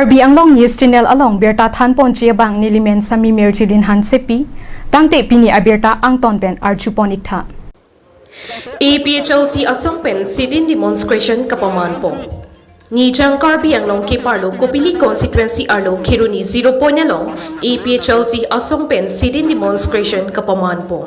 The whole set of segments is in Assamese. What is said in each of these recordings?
Karbi Anglong News Channel along berta than pon che bang nilimen sami merjilin han sepi tangte pini abirta angton pen arju ponik tha. APHLC Assam pen sit-in demonstration kapaman po. Nijang Karbi Anglong ke parlo Kopili constituency arlo Khiruni 0 point along APHLC Assam pen sit-in demonstration kapaman po.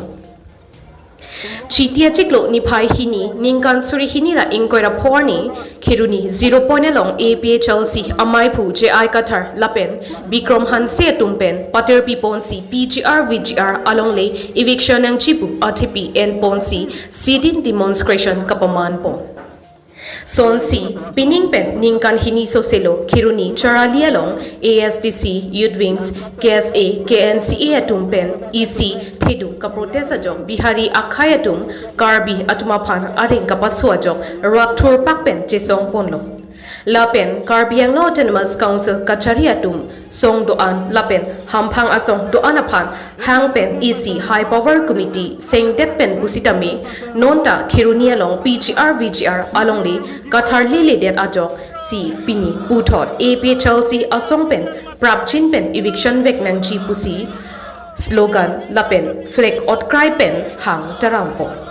Chitia chiklo ni phai hini ningkan suri hini ra ingkoira phorni Khiruni 0 point along APHLC Amaipu JI Kathar Lapen Bikram Hanse Tumpen Pater P Ponsi PGR VGR along le eviction ang chipu ATP N Ponsi sit-in demonstration kapaman po. Sonsi, Pining Pen, Ningkan Hini Soselo, Khiruni, Charali along, ASDC, Youth Wings, KSA, KNCA Atum Pen, EC, Thedu, Kaprotesa Jok, Bihari Akhai Atum, Karbi Atumapan, Aring Kapasua Jok, Rathur Pakpen, Chesong Ponlo. Lapen, Karbi Anglong Autonomous Council, Kachari Atum, Song Doan, Lapen, Hampang Asong, Doan Apan, Hang Pen, EC, High Power Committee, Seng Det Pen Busitami, Nonta, Khiruni along, PGR, VGR, along le, Kathar Lele Det Ajok, C, Pini, Uthot, APHLC, Asong Pen, Prapchin Pen, Eviction Vek Nangchi Pusi, Slogan, Lapen, Flag Ot Cry Pen, Hang Tarampo.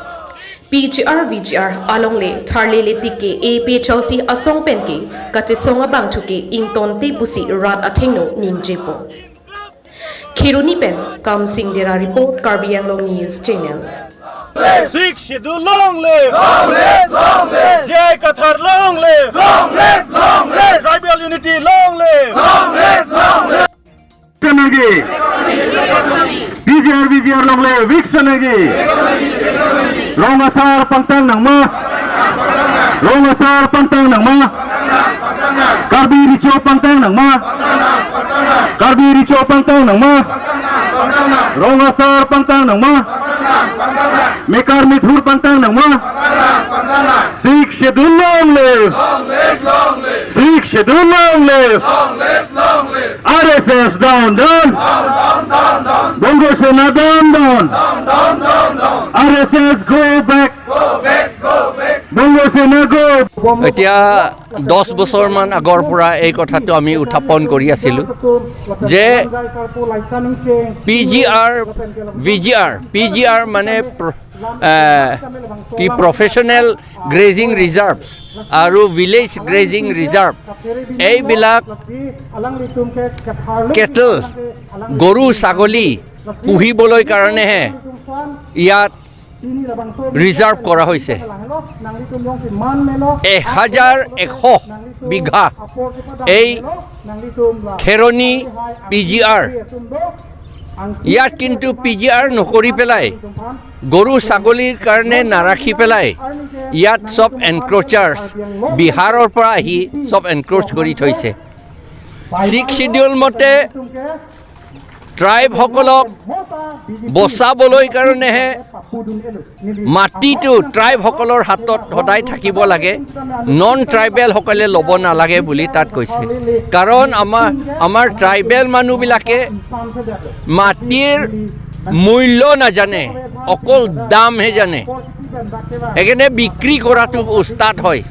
PGR VGR along le tharle le tike APHLC asong pen ke kate songa bang thuke ington te pusi rat athengno nimje po. Khiruni pen Kam Singh Dera report, Karbi Anglong News Channel. Sixth Schedule, long live! Long live! Long live! Jai Kathar, long live! Long live! Long live! Tribal unity, long live! Long live! Long live! Nagi BGR VGR long live eviction nagi Rongasar pangtang nangma Rongasar pangtang nangma Karbi Richo pangtang nangma Karbi Richo pangtang nangma Rongasar pangtang nangma Mekar Mithur pangtang nangma Sixth Schedule, long live! Sixth Schedule, long live! RSS down, down! Bongo Sena down, down! RSS go back! Bongo Sena go! এতিয়া 10 বছৰমান আগৰ পৰা এই কথাটো আমি উত্থাপন কৰি আছিলোঁ যে PGR VGR, PGR মানে কি প্ৰফেশ্যনেল গ্ৰেজিং ৰিজাৰ্ভছ আৰু ভিলেজ গ্ৰেজিং ৰিজাৰ্ভ, এইবিলাক কেটল, গৰু ছাগলী পুহিবলৈ কাৰণেহে ইয়াত ৰিজাৰ্ভ কৰা হৈছে। 1100 বিঘা এই খেৰণি পিজিআৰ। ইয়াত কিন্তু পিজিআৰ নকৰি পেলাই, গৰু ছাগলীৰ কাৰণে নাৰাখি পেলাই ইয়াত চব এনক্ৰ'চাৰ্ছ বিহাৰৰ পৰা আহি চব এনক্ৰ'চ কৰি থৈছে। ছিক্স চিডিউল মতে ট্ৰাইবসকলক বচাবলৈ কাৰণেহে মাটিটো ট্ৰাইবসকলৰ হাতত সদায় থাকিব লাগে, নন ট্ৰাইবেলসকলে ল'ব নালাগে বুলি তাত কৈছে। কাৰণ আমাৰ ট্ৰাইবেল মানুহবিলাকে মাটিৰ মূল্য নাজানে, অকল দামহে জানে। সেইকাৰণে বিক্ৰী কৰাটো উস্তাদ হয়,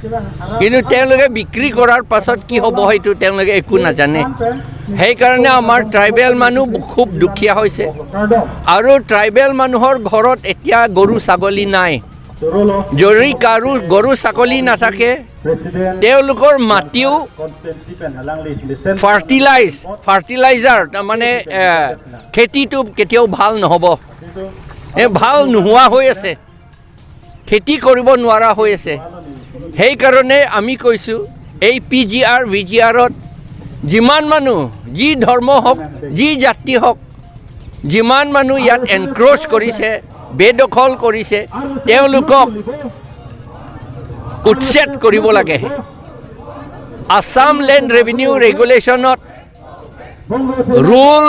কিন্তু তেওঁলোকে বিক্ৰী কৰাৰ পাছত কি হ'ব সেইটো তেওঁলোকে একো নাজানে। সেইকাৰণে আমাৰ ট্ৰাইবেল মানুহ খুব দুখীয়া হৈছে আৰু ট্ৰাইবেল মানুহৰ ঘৰত এতিয়া গৰু ছাগলী নাই। যদি কাৰো গৰু ছাগলী নাথাকে, তেওঁলোকৰ মাটিও ফাৰ্টিলাইজাৰ, তাৰমানে খেতিটো কেতিয়াও ভাল নহ'ব। এই ভাল নোহোৱা হৈ আছে, খেতি কৰিব নোৱাৰা হৈ আছে। সেইকাৰণে আমি কৈছোঁ, এই পিজিআৰ ভিজিআৰত যিমান মানুহ, যি ধৰ্ম হওক, যি জাতি হওক, যিমান মানুহ ইয়াত এনক্ৰ'চ কৰিছে, বেদখল কৰিছে, তেওঁলোকক উচ্ছেদ কৰিব লাগে। আছাম লেণ্ড ৰেভিনিউ ৰেগুলেশ্যনত ৰুল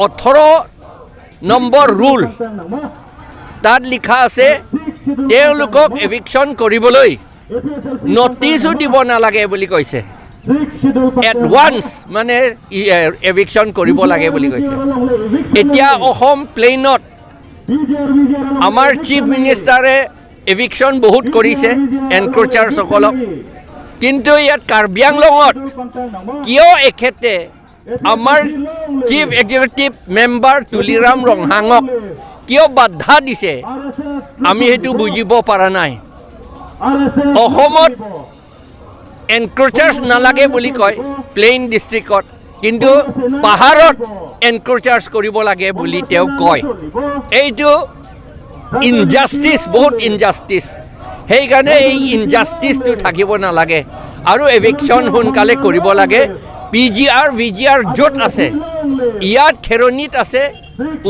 18 নম্বৰ ৰুল, তাত লিখা আছে তেওঁলোকক এভিকশ্যন কৰিবলৈ নটিচো দিব নালাগে বুলি কৈছে। এডভান্স মানে এভিকশ্যন কৰিব লাগে বুলি কৈছে। এতিয়া অসম প্লেইনত আমাৰ চিফ মিনিষ্টাৰে এভিকশ্যন বহুত কৰিছে এনক্ৰ'চাৰ্ছসকলক। কিন্তু কিন্তু ইয়াত কাৰ্বি আংলঙত কিয় এখেতে আমাৰ চিফ এক্সিকিউটিভ মেম্বাৰ তুলিৰাম ৰংহাঙক কিয় বাধা দিছে, আমি সেইটো বুজিব পৰা নাই। অসমত এনক্ৰ'চাৰ্ছ নালাগে বুলি কয় প্লেইন ডিষ্ট্ৰিক্টত, কিন্তু পাহাৰত এনক্ৰ'চাৰ্ছ কৰিব লাগে বুলি তেওঁ কয়। এইটো ইনজাষ্টিছ, বহুত ইনজাষ্টিছ। সেইকাৰণে এই ইনজাষ্টিছটো থাকিব নালাগে আৰু এভিকশ্যন সোনকালে কৰিব লাগে। P G R, V G R য'ত আছে, ইয়াত খেৰণিত আছে,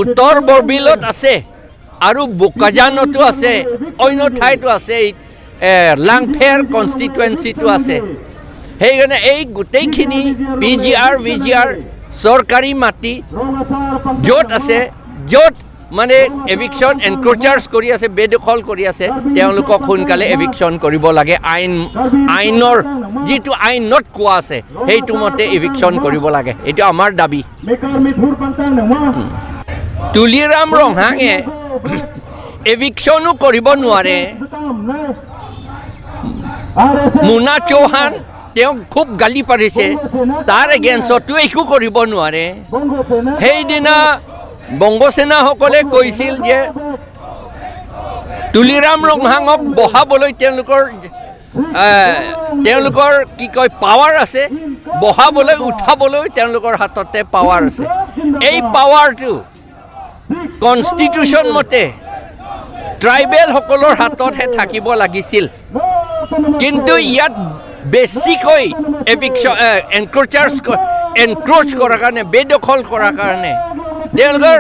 উত্তৰ বৰবিলত আছে আৰু বোকাজানতো আছে, অন্য ঠাইতো আছে, এই লাংফেৰ কনষ্টিটুৱেঞ্চিটো আছে। সেইকাৰণে এই গোটেইখিনি P G R, V G R চৰকাৰী মাটি য'ত আছে, য'ত মানে এভিকশ্যন এনক্ৰ'চাৰ্ছ কৰি আছে, বেদখল কৰি আছে, তেওঁলোকক সোনকালে এভিকশ্যন কৰিব লাগে। আইনৰ যিটো আইনত কোৱা আছে, সেইটো মতে এভিকশ্যন কৰিব লাগে। এইটো আমাৰ দাবী। তুলিৰাম ৰংহাঙে এভিকশ্যনো কৰিব নোৱাৰে। মুনা চৌহান তেওঁক খুব গালি পাৰিছে, তাৰ এগেইনষ্টতো একো কৰিব নোৱাৰে। সেইদিনা বংগসেনাসকলে কৈছিল যে তুলিৰাম ৰংহাঙক বহাবলৈ তেওঁলোকৰ কি কয় পাৱাৰ আছে, বহাবলৈ উঠাবলৈ তেওঁলোকৰ হাততে পাৱাৰ আছে। এই পাৱাৰটো কনষ্টিটিউশ্যন মতে ট্ৰাইবেলসকলৰ হাততহে থাকিব লাগিছিল। কিন্তু ইয়াত বেছিকৈ এভিকশ্যন এনক্ৰ'চাৰ্ছ এনক্ৰ'চ কৰাৰ কাৰণে, বেদখল কৰাৰ কাৰণে তেওঁলোকৰ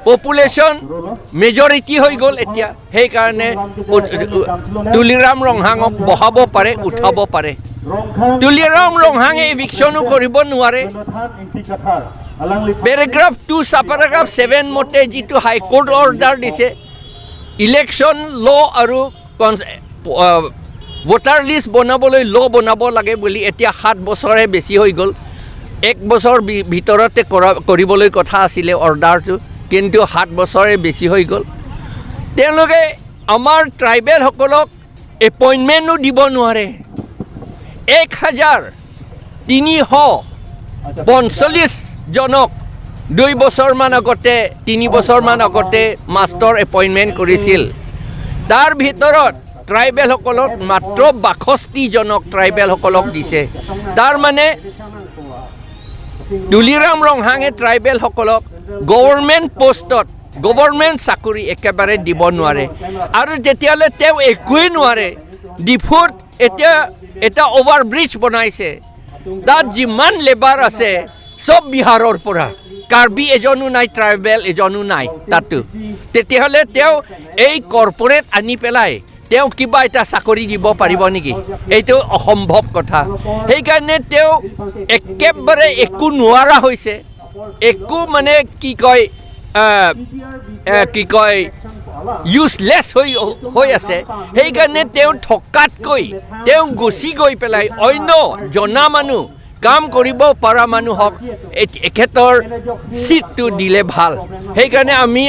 পপুলেশ্যন মেজৰিটি হৈ গ'ল এতিয়া। সেইকাৰণে তুলিৰাম ৰংহাঙক বহাব পাৰে, উঠাব পাৰে। তুলিৰাম ৰংহাঙে এভিকশ্যনো কৰিব নোৱাৰে। পেৰাগ্ৰাফ 2 চাব পেৰাগ্ৰাফ 7 মতে যিটো হাইকোৰ্ট অৰ্ডাৰ দিছে, ইলেকশ্যন ল' আৰু ভোটাৰ লিষ্ট বনাবলৈ ল' বনাব লাগে বুলি, এতিয়া 7 বছৰে বেছি হৈ গ'ল। এক বছৰ ভিতৰতে কৰিবলৈ কথা আছিলে অৰ্ডাৰটো, কিন্তু 7 বছৰে বেছি হৈ গ'ল। তেওঁলোকে আমাৰ ট্ৰাইবেলসকলক এপইণ্টমেণ্টো দিব নোৱাৰে। 1345 জনক 2 বছৰমান আগতে, 3 বছৰমান আগতে মাষ্টৰ এপইণ্টমেণ্ট কৰিছিল। তাৰ ভিতৰত ট্ৰাইবেলসকলক মাত্ৰ 62 জনক ট্ৰাইবেলসকলক দিছে। তাৰ মানে তুলিৰাম ৰংহাঙে ট্ৰাইবেলসকলক গভৰ্ণমেণ্ট পষ্টত গভৰ্ণমেণ্ট চাকৰি একেবাৰে দিব নোৱাৰে। আৰু তেতিয়াহ'লে তেওঁ একোৱেই নোৱাৰে। ডিফুত এতিয়া এটা অভাৰব্ৰিজ বনাইছে, তাত যিমান লেবাৰ আছে চব বিহাৰৰ পৰা, কাৰ্বি এজনো নাই, ট্ৰাইবেল এজনো নাই তাতো। তেতিয়াহ'লে তেওঁ এই কৰ্পৰেট আনি পেলাই তেওঁ কিবা এটা চাকৰি দিব পাৰিব নেকি? এইটো অসম্ভৱ কথা। সেইকাৰণে তেওঁ একেবাৰে একো নোৱাৰা হৈছে। একো মানে কি কয় কি কয় ইউজলেছ হৈ হৈ আছে। সেইকাৰণে তেওঁ থকাতকৈ তেওঁ গুচি গৈ পেলাই অন্য জনা মানুহ, কাম কৰিব পৰা মানুহক এখেতৰ ছিটটো দিলে ভাল। সেইকাৰণে আমি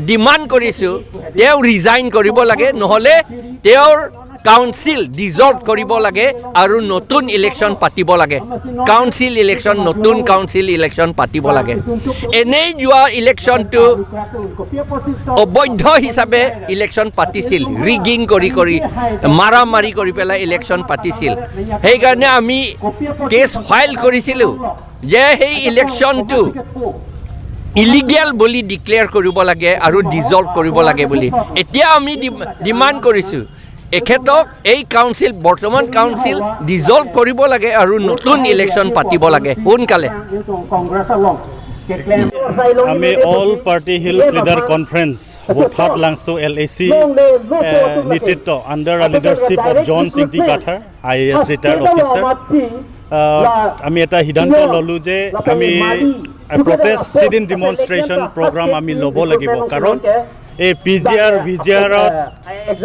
ডিমাণ্ড কৰিছোঁ, তেওঁ ৰিজাইন কৰিব লাগে, নহ'লে তেওঁৰ কাউন্সিল ডিজল্ভ কৰিব লাগে আৰু নতুন ইলেকশ্যন পাতিব লাগে। কাউন্সিল ইলেকশ্যন, নতুন কাউন্সিল ইলেকশ্যন পাতিব লাগে। এনেই যোৱা ইলেকশ্যনটো অবৈধ হিচাপে ইলেকশ্যন পাতিছিল, ৰিগিং কৰি কৰি, মাৰা মাৰি কৰি পেলাই ইলেকশ্যন পাতিছিল। সেইকাৰণে আমি কেছ ফাইল কৰিছিলোঁ যে সেই ইলেকশ্যনটো ইলিগেল বুলি ডিক্লেয়াৰ কৰিব লাগে আৰু ডিজল্ভ কৰিব লাগে বুলি। এতিয়া আমি ডিমাণ্ড কৰিছোঁ, এখেতক এই কাউন্সিল, বৰ্তমান কাউন্সিল ডিজল্ভ কৰিব লাগে আৰু নতুন ইলেকশ্যন পাতিব লাগে সোনকালে। আমি All Party Hills Leader Conference Bothat Langso LAC নেতৃত্ব, under leadership of John Singti Kathar, IAS retired officer, আমি এটা সিদ্ধান্ত ল'লোঁ যে আমি protest, sit in demonstration program আমি ল'ব লাগিব। কাৰণ এই P G R, V G আৰত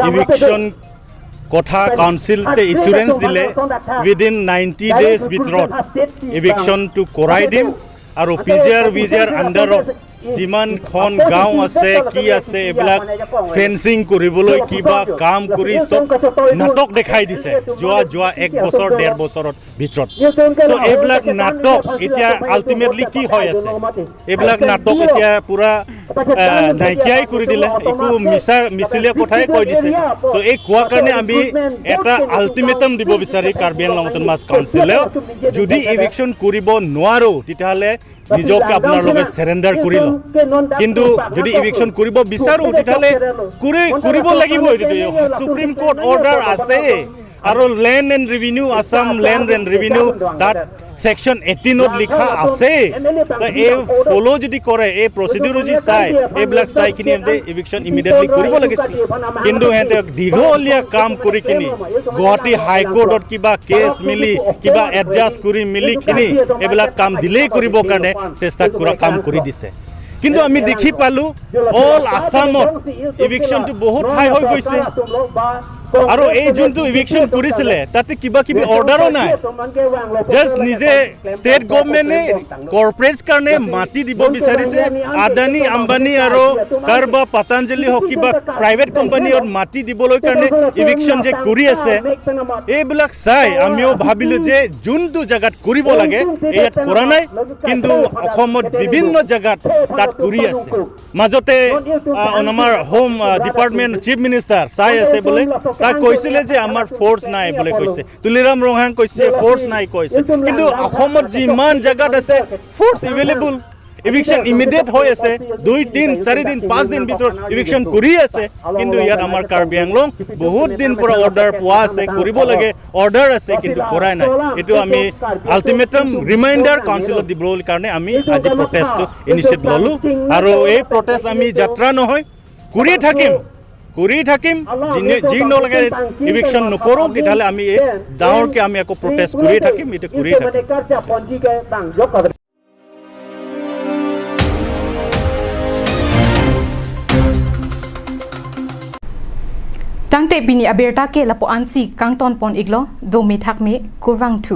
ইভিকশ্যন কথা কাউন্সিলছে ইঞ্চুৰেঞ্চ দিলে, উইদিন 90 ডেজ ভিতৰত ইভিকশ্যনটো কৰাই দিম আৰু P G R, V G R আণ্ডাৰত যিমানখন গাঁও আছে কি আছে এইবিলাক ফেন্সিং কৰিবলৈ কিবা কাম কৰি চব নাটক দেখাই দিছে যোৱা যোৱা এক বছৰ ডেৰ বছৰৰ ভিতৰত। চ' এইবিলাক নাটক এতিয়া আল্টিমেটলি কি হৈ আছে, এইবিলাক নাটক এতিয়া পূৰা নাইকিয়াই কৰি দিলে, একো মিছা মিছিলীয়া কথাই কৈ দিছে। চ' এই কোৱা কাৰণে আমি এটা আল্টিমেটাম দিব বিচাৰি কাৰ্বি আংলং অট'নমাছ কাউন্সিলেও, যদি ইভিকশ্যন কৰিব নোৱাৰোঁ তেতিয়াহ'লে নিজকে আপোনালোকে চেৰেণ্ডাৰ কৰি লওক, কিন্তু যদি ইভিকশ্যন কৰিব বিচাৰোঁ তেতিয়াহ'লে কৰিব লাগিব। সুপ্ৰিম কোৰ্ট অৰ্ডাৰ আছে আৰু land and revenue, Assam land and revenue তাত ছেকশ্যন 18ত লিখা আছে। তো এই ফ'ল' যদি কৰে, এই প্ৰচিডিউৰ যদি চাই, এইবিলাক চাই কিনি সিহঁতে ইভিকশ্যন ইমিডিয়েটলি কৰিব লাগিছিল। কিন্তু সিহঁতে দীঘলীয়া কাম কৰি কিনি গুৱাহাটী হাইকোৰ্টত কিবা কেছ মিলি কিবা এডজাষ্ট কৰি মিলি কিনি এইবিলাক কাম ডিলে কৰিবৰ কাৰণে চেষ্টা কৰা কাম কৰি দিছে। কিন্তু আমি দেখি পালোঁ অল আছামত ইভিকশ্যনটো বহুত হাই হৈ গৈছে আৰু এই যোনটো ইভিকশ্যন কৰিছিলে তাতে কিবা কিবি অৰ্ডাৰো নাই, জাষ্ট নিজে ষ্টেট গভমেণ্টে কৰ্পৰেটছ কাৰণে মাটি দিব বিচাৰিছে। আদানী আম্বানী আৰু কাৰোবাৰ পতঞ্জলি হওক কিবা প্ৰাইভেট কোম্পানীত মাটি দিবলৈ কাৰণে ইভিকশ্যন যে কৰি আছে, এইবিলাক চাই আমিও ভাবিলোঁ যে যোনটো জেগাত কৰিব লাগে ইয়াত কৰা নাই, কিন্তু অসমত বিভিন্ন জেগাত তাত কৰি আছে। মাজতে আমাৰ হোম ডিপাৰ্টমেণ্ট চিফ মিনিষ্টাৰ চাই আছে বোলে, তাক কৈছিলে যে আমাৰ ফ'ৰ্চ নাই বুলি কৈছে, তুলিৰাম ৰংহাং কৈছে ফ'ৰ্চ নাই কৈছে, কিন্তু অসমত যিমান জেগাত আছে ফ'ৰ্চ এভেইলেবল, ইভিকশ্যন ইমিডিয়েট হৈ আছে, 2 দিন 4 দিন 5 দিন ভিতৰত ইভিকশ্যন কৰি আছে। কিন্তু ইয়াত আমাৰ কাৰ্বি আংলং বহুত দিন পৰা অৰ্ডাৰ পোৱা আছে, কৰিব লাগে অৰ্ডাৰ আছে, কিন্তু কৰাই নাই। এইটো আমি আল্টিমেটাম ৰিমাইণ্ডাৰ কাউন্সিলত দিবৰ কাৰণে আমি আজি প্ৰটেষ্টটো ইনিচিয়েট ল'লোঁ আৰু এই প্ৰটেষ্ট আমি যাত্ৰা নহয় কৰিয়ে থাকিম, কৰি থাকিম। যি নলগে ইভিকশ্যন নকৰোঁ তেতিয়াহ'লে আমি এই ডাঙৰকৈ আমি আকৌ প্ৰটেষ্ট কৰিয়ে থাকিম, এইটো কৰিয়ে থাকিম। Tangte bini abirta ke lapo ansi kangton pon iglo do mi thak mi kurang thu.